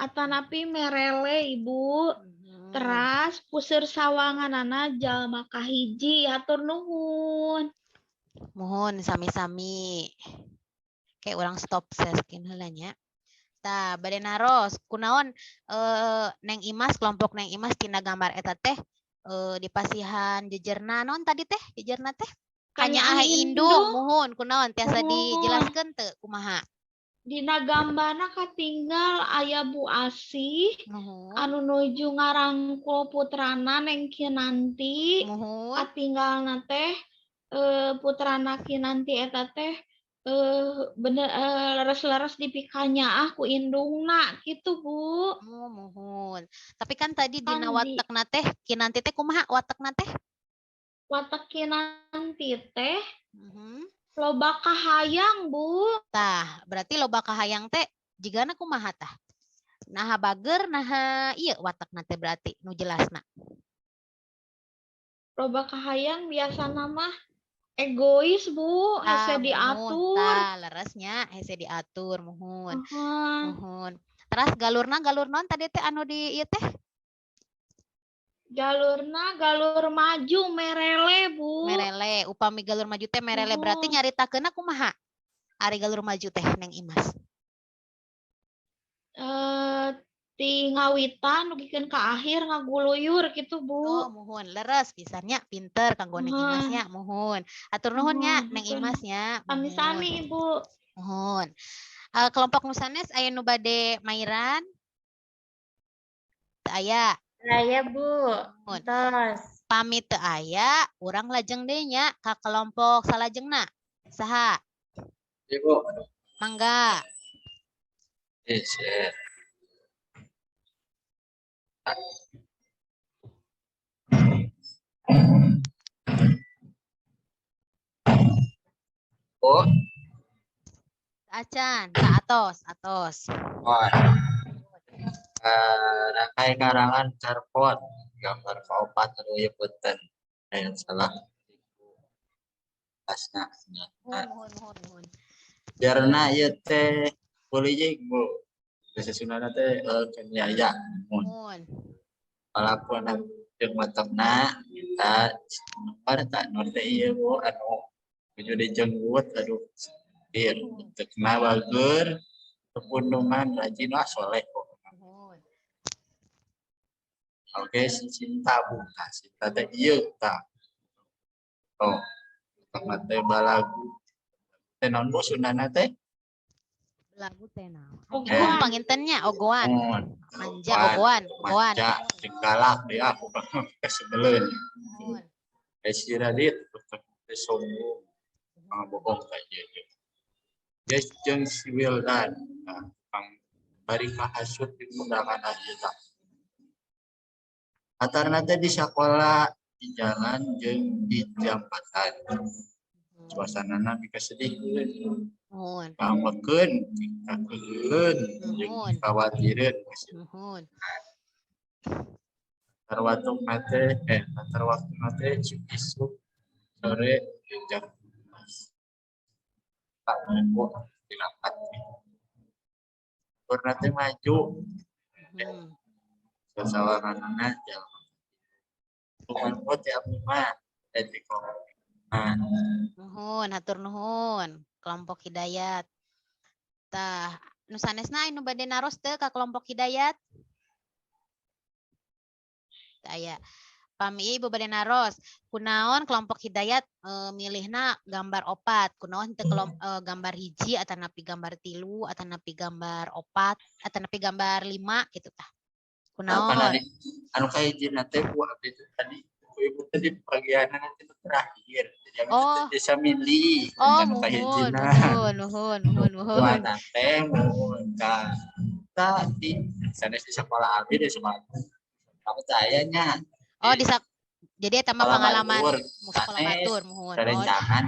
[SPEAKER 4] atanapi merele, Ibu.
[SPEAKER 1] Muhun.
[SPEAKER 4] Teras puseur sawanganana jalma kahiji. Hatur nuhun.
[SPEAKER 1] Muhun, sami-sami. Kayak urang stop share screen heula nya. Tah, bade naros, kunaon Neng Imas, kelompok Neng Imas tina gambar eta teh dipasihan jejerna naon tadi teh? Jejerna teh kanyaah
[SPEAKER 4] Kanyaah
[SPEAKER 1] indung,
[SPEAKER 4] indung.
[SPEAKER 1] Muhun, kunaon tiasa
[SPEAKER 4] Muhun.
[SPEAKER 1] Dijelaskeun teu kumaha?
[SPEAKER 4] Dina gambarna katinggal aya Bu Asih
[SPEAKER 1] Muhun.
[SPEAKER 4] Anu nuju ngarangkul putrana Neng Kinanti.
[SPEAKER 1] Muhun.
[SPEAKER 4] Katinggalna teh putrana Kinanti eta teh bener leres-leres dipikanyaah ku indungna kitu, Bu.
[SPEAKER 1] Oh, muhun. Tapi kan tadi dina
[SPEAKER 4] Kan
[SPEAKER 1] watekna teh Kinanti teh kumaha watekna teh?
[SPEAKER 4] Watek Kinanti teh loba kahayang, Bu.
[SPEAKER 1] Tah, berarti loba kahayang teh jigana kumaha tah? Naha bager, naha ieu watekna teh berarti nu jelasna.
[SPEAKER 4] Loba kahayang biasana mah egois, Bu, hese
[SPEAKER 1] Tah, muhun.
[SPEAKER 4] Diatur.
[SPEAKER 1] Tah, leres nya hese diatur, muhun.
[SPEAKER 4] Muhun.
[SPEAKER 1] Muhun. Teras galurna galur naon tadi teh anu di ieu teh?
[SPEAKER 4] Galurna galur maju merele, Bu.
[SPEAKER 1] Merele. Upami galur maju teh merele berarti
[SPEAKER 4] Muhun.
[SPEAKER 1] Nyaritakeunna kumaha? Ari galur maju teh, Neng Imas.
[SPEAKER 4] Ti ngawitan dugikeun ka akhir ngaguluyur gitu, Bu.
[SPEAKER 1] Oh, muhun, leres pisan nya, pinter kanggo Neng Imas
[SPEAKER 4] Muhun.
[SPEAKER 1] Nya, muhun. Atur nuhun nya
[SPEAKER 4] Muhun,
[SPEAKER 1] Neng
[SPEAKER 4] hatur
[SPEAKER 1] Imas nya, muhun.
[SPEAKER 4] Sami-sami, Ibu.
[SPEAKER 1] Muhun. Kelompok nu sanes aya nu bade mairan? Teu aya.
[SPEAKER 5] Aya, Bu.
[SPEAKER 1] Muhun.
[SPEAKER 5] Tos.
[SPEAKER 1] Pami teu aya, urang lajeng deui nya ka kelompok salajengna. Saha?
[SPEAKER 6] Ibu.
[SPEAKER 1] Mangga.
[SPEAKER 6] Share. Oh,
[SPEAKER 1] Acan, tah atos, atos.
[SPEAKER 6] Oh. Rangkai karangan carpot gambar kaopat, aduh ya punten aya salah pasna.
[SPEAKER 1] Muhun, muhun, muhun, muhun.
[SPEAKER 6] Jarna ieu teh politik, Bu, bahasa Sundana teh kanyaya mun
[SPEAKER 1] Muhun.
[SPEAKER 6] Walaupun jeung watekna kita nomor tak nur teh ieu, Bu, anu nuju dijenggut, aduh ieu watekna bager, pepundungan, rajin lah, soleh pokokna.
[SPEAKER 1] Muhun.
[SPEAKER 6] Oke, si Cinta, Bu. Nah, Cinta teh ieu tah. Oh, watekna teh balagu. Teh naon, Bu, Sundana teh?
[SPEAKER 1] Lagu teh naon?
[SPEAKER 4] Ogoan.
[SPEAKER 1] Agung panginten nya, ogoan.
[SPEAKER 6] Mun.
[SPEAKER 1] Manja, ogoan, ogoan.
[SPEAKER 6] Manja jeung galak deui ah kasebeleun.
[SPEAKER 1] Muhun.
[SPEAKER 6] Eh, si Radit teh sombong. Ngabohong ka ieu. Guys, jeung si Wildan. Nah, tukang Bari ngahasut di undangan ayeuna. Latarna teh di sakola, di jalan jeung di jambatan. Suasanana mikasedihkeun,
[SPEAKER 1] Muhun.
[SPEAKER 6] kaambekeun, kakeuheun, jeung
[SPEAKER 1] Muhun.
[SPEAKER 6] khawatireun.
[SPEAKER 1] Muhun.
[SPEAKER 6] Latar waktuna teh latar waktuna teh isuk sore jeung jam 4 4. Purna teh maju sasawaranana jalma. Cuman buat ya abdi mah di kelompok. Nah,
[SPEAKER 1] Nuhun, hatur nuhun. Kelompok Hidayat. Tah, nu sanesna anu bade naros teu ka kelompok Hidayat? Teu aya. Pami ibu bade naros, kunaon kelompok Hidayat milihna gambar opat, kunaon teu gambar hiji atanapi gambar tilu atanapi gambar opat atanapi gambar lima gitu tah.
[SPEAKER 6] Apa
[SPEAKER 1] Kunaon?
[SPEAKER 6] Nari anu kahijina teh ku abdi teh tadi ku ibu teh di bagianna nanti nu terakhir. Jadi abdi teh bisa milih
[SPEAKER 1] Oh,
[SPEAKER 6] anu
[SPEAKER 1] muhun,
[SPEAKER 6] kahijina.
[SPEAKER 1] muhun, muhun, muhun, muhun.
[SPEAKER 6] Tuan teh muhun ka tadi sanes di sekolah abdi, di sekolah kamu teh nya.
[SPEAKER 1] Oh, di jadi eta mah
[SPEAKER 6] Sekolah
[SPEAKER 1] pengalaman
[SPEAKER 6] batur,
[SPEAKER 1] sekolah
[SPEAKER 6] sanes,
[SPEAKER 1] batur, muhun. Oh,
[SPEAKER 6] rerencangan.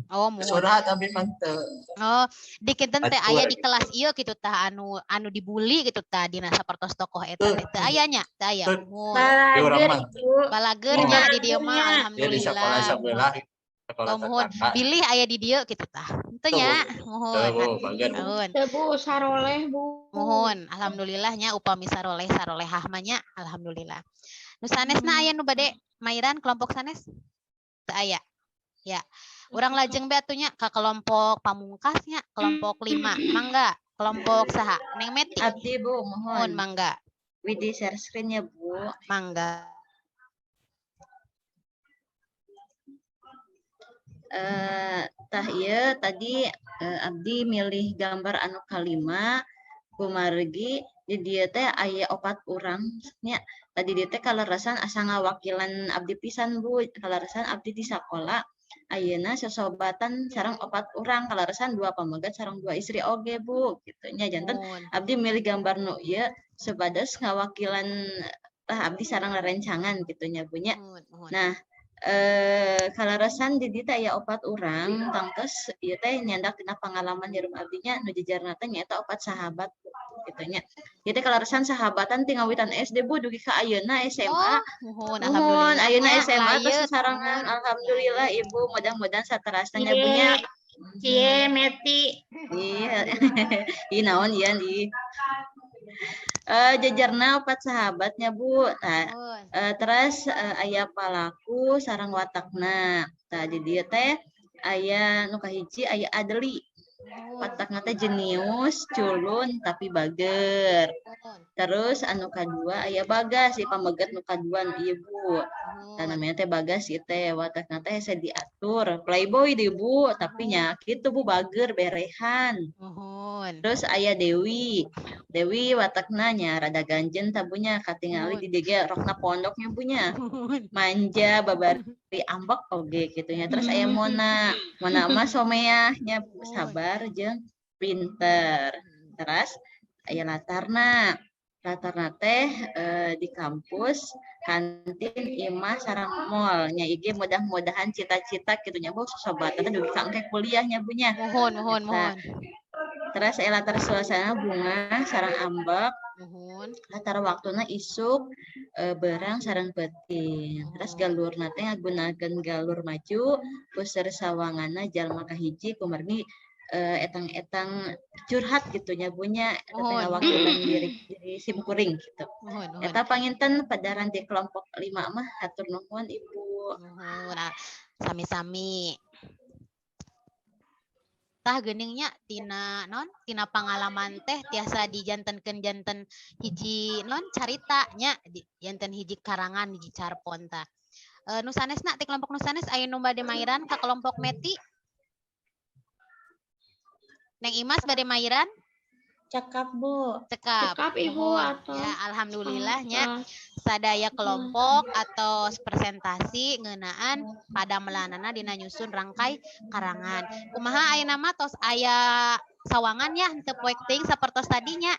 [SPEAKER 1] Oh, muhun.
[SPEAKER 6] Curhat tapi mah teu.
[SPEAKER 1] Oh, di kinten teh aya
[SPEAKER 6] Batur
[SPEAKER 1] di kelas ieu kitu tah anu anu dibully gitu tah dina sapertos tokoh eta teh. Teu aya nya, teu aya.
[SPEAKER 6] Teu.
[SPEAKER 1] Muhun.
[SPEAKER 6] Di urang
[SPEAKER 5] Balager
[SPEAKER 6] mah.
[SPEAKER 5] Ibu.
[SPEAKER 1] Balager nya di dieu mah
[SPEAKER 5] Balagernya.
[SPEAKER 6] Dia di sekolah
[SPEAKER 1] alhamdulillah.
[SPEAKER 6] sebelah, sekolah
[SPEAKER 1] Oh, muhun.
[SPEAKER 6] tetangga.
[SPEAKER 1] Bilih aya di dieu kitu tah. Henteu nya, muhun.
[SPEAKER 6] Teu, Bu, bager.
[SPEAKER 1] Muhun.
[SPEAKER 4] Teu Bu, saroleh Bu.
[SPEAKER 1] Muhun, alhamdulillah nya upami saroleh sarolehah mah nya, alhamdulillah. Nu sanesna aya nu bade mairan kelompok sanes? Teu aya. Ya. Urang lajeng be atuh nya ka kelompok pamungkas nya, kelompok 5. Mangga, kelompok saha? Neng Meti.
[SPEAKER 3] Abdi Bu,
[SPEAKER 1] Muhun,
[SPEAKER 3] mohon.
[SPEAKER 1] Mangga.
[SPEAKER 3] Widi share screen ya Bu.
[SPEAKER 1] Mangga.
[SPEAKER 3] Tah ieu tadi abdi milih gambar anu kalima kumargi di dieu teh aya opat urang nya. Tadi dieu teh kaleresan asa ngawakilan abdi pisan Bu, kaleresan abdi di sakola ayeuna sosobatan sareng opat urang, kaleresan dua pamegat sareng dua istri oge Bu kitu nya. Janten
[SPEAKER 1] Muhun.
[SPEAKER 3] abdi milih gambar nu ieu supados ngawakilan tah abdi sareng rerencangan kitu nya Bu nya.
[SPEAKER 1] Muhun, muhun.
[SPEAKER 3] Nah, kaleresan di dieu teh aya opat urang tangtos ieu teh nyandak dina pangalaman hirup abdi nya, nu jejarna teh nyaeta opat sahabat kitu nya. Ieu teh kaleresan sahabatan ti ngawitan SD Bu dugi ka ayeuna SMA.
[SPEAKER 1] Oh, muhun,
[SPEAKER 3] Muhun,
[SPEAKER 1] alhamdulillah.
[SPEAKER 3] ayeuna
[SPEAKER 1] Nya,
[SPEAKER 3] SMA tos
[SPEAKER 1] layeut,
[SPEAKER 3] sasarengan.
[SPEAKER 1] Muhun.
[SPEAKER 3] Alhamdulillah Ibu, mudah-mudahan saterasna nya Bu nya.
[SPEAKER 5] Cie, Meti.
[SPEAKER 3] Iya. Ih naon ieu ih. Jejerna opat sahabatnya Bu. Nah,
[SPEAKER 1] Muhun.
[SPEAKER 3] Terus aya palaku sareng watakna. Tah di dieu teh aya nu kahiji aya Adeli.
[SPEAKER 1] Muhun.
[SPEAKER 3] Watakna teh jenius, culun tapi bager.
[SPEAKER 1] Muhun.
[SPEAKER 3] Terus anu kadua aya Bagas, si pamegat nu kadua nu ieu Bu. Tah
[SPEAKER 1] Muhun.
[SPEAKER 3] namanya teh Bagas ieu teh watakna teh hese diatur, playboy deui Bu, tapi nya kitu Bu bager berehan.
[SPEAKER 1] Muhun.
[SPEAKER 3] Terus aya Dewi. Dewi watakna nya rada ganjen tabunya katingali
[SPEAKER 1] Muhun.
[SPEAKER 3] di dieu ge rokna pondoknya Bu nya.
[SPEAKER 1] Muhun.
[SPEAKER 3] Manja babari ambek oge kitu nya. Terus aya Mona. Mona mah someah nya Bu,
[SPEAKER 1] Muhun.
[SPEAKER 3] sabar jeung pinter. Terus aya latarna. Latarna teh di kampus, kantin, imah, sareng mall nya. Ieu mudah-mudahan cita-cita kitu nya Bu, sosobatan teh dugi ka engke kuliah nya Bu nya.
[SPEAKER 1] Muhun, muhun,
[SPEAKER 3] Eta.
[SPEAKER 1] Muhun.
[SPEAKER 3] Terus aya latar suasana bunga sareng ambek.
[SPEAKER 1] Muhun.
[SPEAKER 3] Latar waktuna isuk berang sareng peuting. Terus galurna teh ngagunakeun galur maju, puseur sawanganna jalma kahiji kumargi etang-etang curhat gitu nya Bu nya, eta teh
[SPEAKER 1] Muhun.
[SPEAKER 3] Ngawakilan diri diri sim kuring gitu.
[SPEAKER 1] Muhun, muhun.
[SPEAKER 3] Eta panginten padaran di kelompok 5 mah, hatur nuhun Ibu.
[SPEAKER 1] Muhun, ah, sami-sami. Tah geuning nya tina non tina pangalaman teh tiasa dijantenkeun janten hiji non carita nya, janten hiji karangan, hiji carpon tah. Nu sanesna ti kelompok nu sanes aya nu bade mairan ka kelompok Meti? Neng Imas bade mairan?
[SPEAKER 5] Cekap Bu.
[SPEAKER 1] Cekap.
[SPEAKER 4] Cekap Ibu
[SPEAKER 1] Muhun.
[SPEAKER 4] atau
[SPEAKER 1] Ya, alhamdulillah nya
[SPEAKER 4] atos.
[SPEAKER 1] Sadaya kelompok atau presentasi ngeunaan pada melanana dina nyusun rangkai karangan. Kumaha ayeuna mah tos aya sawangan ya, henteu poek teuing sapertos tadinya.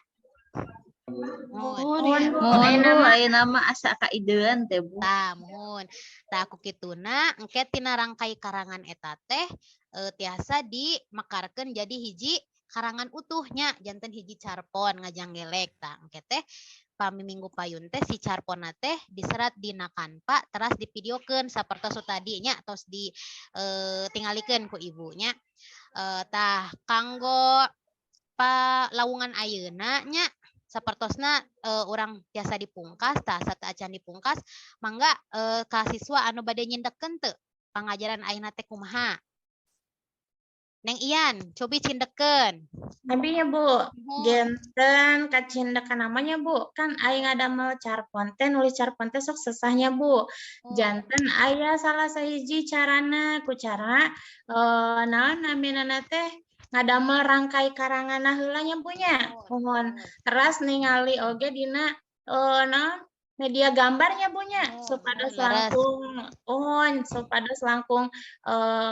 [SPEAKER 1] Muhun.
[SPEAKER 4] Muhun ya.
[SPEAKER 3] Muhun Bu, ayeuna mah asa kaidean teh Bu.
[SPEAKER 1] Tah, muhun. Tah, ku kituna engke tina rangkai karangan eta teh tiasa dimekarkeun jadi hiji karangan utuhnya, janten hiji carpon ngajanggelek. Tah, engke teh pami minggu payun teh si carponna teh diserat dina Canva, teras divideokeun sapertos nu tadi nya, tos di tingalikeun ku ibu nya. Tah, kanggo palawungan ayeuna nya, sapertosna urang tiasa dipungkas. Tah, sateuacan dipungkas, mangga ka siswa anu bade nyindekkeun teu pangajaran ayeuna teh kumaha? Neng Ian, cobi cindekkeun.
[SPEAKER 5] Abi ya Bu,
[SPEAKER 1] Muhun.
[SPEAKER 5] Janten kacindekan namanya Bu, kan aing ngadamel carpon teh, nulis carpon teh sok sesahnya Bu. Janten aya salah sahiji carana ku cara naon namina teh ngadamel rangkai karanganna heula nya Bu nya. Muhun. Teras ningali oge dina naon media gambarnya Bu nya, supados langkung muhun, supados langkung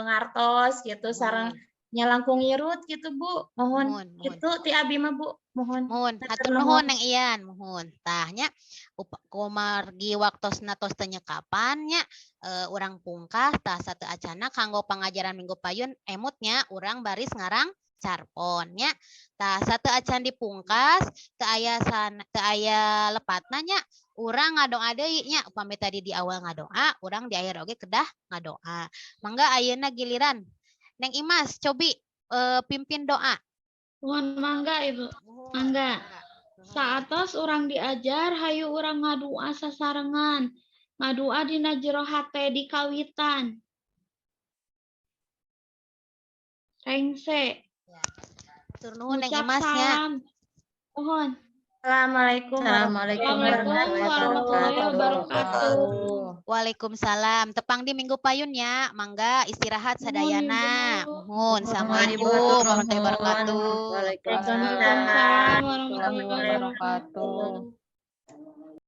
[SPEAKER 5] ngartos gitu sareng nya langkung ngirut gitu Bu. Mohon.
[SPEAKER 1] Muhun, muhun.
[SPEAKER 5] Itu ti abi mah Bu. Mohon.
[SPEAKER 1] Muhun,
[SPEAKER 5] Hatur
[SPEAKER 1] hatur
[SPEAKER 5] nuhun.
[SPEAKER 1] Nuhun Neng Ian, muhun. Tah nya, kumargi waktosna tos teu nyekapan nya, urang pungkas. Tah, sateuacanna kanggo pangajaran minggu payun, emut nya, urang baris ngarang carpon nya. Tah, sateuacan dipungkas, teu aya lepatna nya, urang ngadoa deui nya. Upami tadi di awal ngadoa, urang di akhir oge kedah ngadoa. Mangga ayeuna giliran Neng Imas, cobi pimpin doa.
[SPEAKER 4] Muhun, mangga Ibu.
[SPEAKER 1] Muhun,
[SPEAKER 4] Mangga.
[SPEAKER 1] Mangga.
[SPEAKER 4] Saatos urang diajar, hayu urang ngadua sasarengan. Ngadua dina jero hate dikawitan. Rengse.
[SPEAKER 1] Hatur nuhun Neng
[SPEAKER 4] Ngucap
[SPEAKER 1] Imas nya.
[SPEAKER 4] salam. Muhun.
[SPEAKER 5] Assalamualaikum.
[SPEAKER 3] Assalamualaikum
[SPEAKER 4] Assalamualaikum warahmatullahi wabarakatuh.
[SPEAKER 1] Waalaikumsalam. Tepang di minggu payun ya. Mangga istirahat
[SPEAKER 4] Muhun,
[SPEAKER 1] sadayana.
[SPEAKER 4] Ibu.
[SPEAKER 1] Muhun.
[SPEAKER 3] Ibu,
[SPEAKER 1] Assalamualaikum
[SPEAKER 3] hatur
[SPEAKER 1] warahmatullahi
[SPEAKER 3] nuhun.
[SPEAKER 1] wabarakatuh.
[SPEAKER 3] Waalaikumsalam.
[SPEAKER 4] Waalaikumsalam warahmatullahi
[SPEAKER 7] Warahmatullahi
[SPEAKER 4] wabarakatuh.
[SPEAKER 7] wabarakatuh.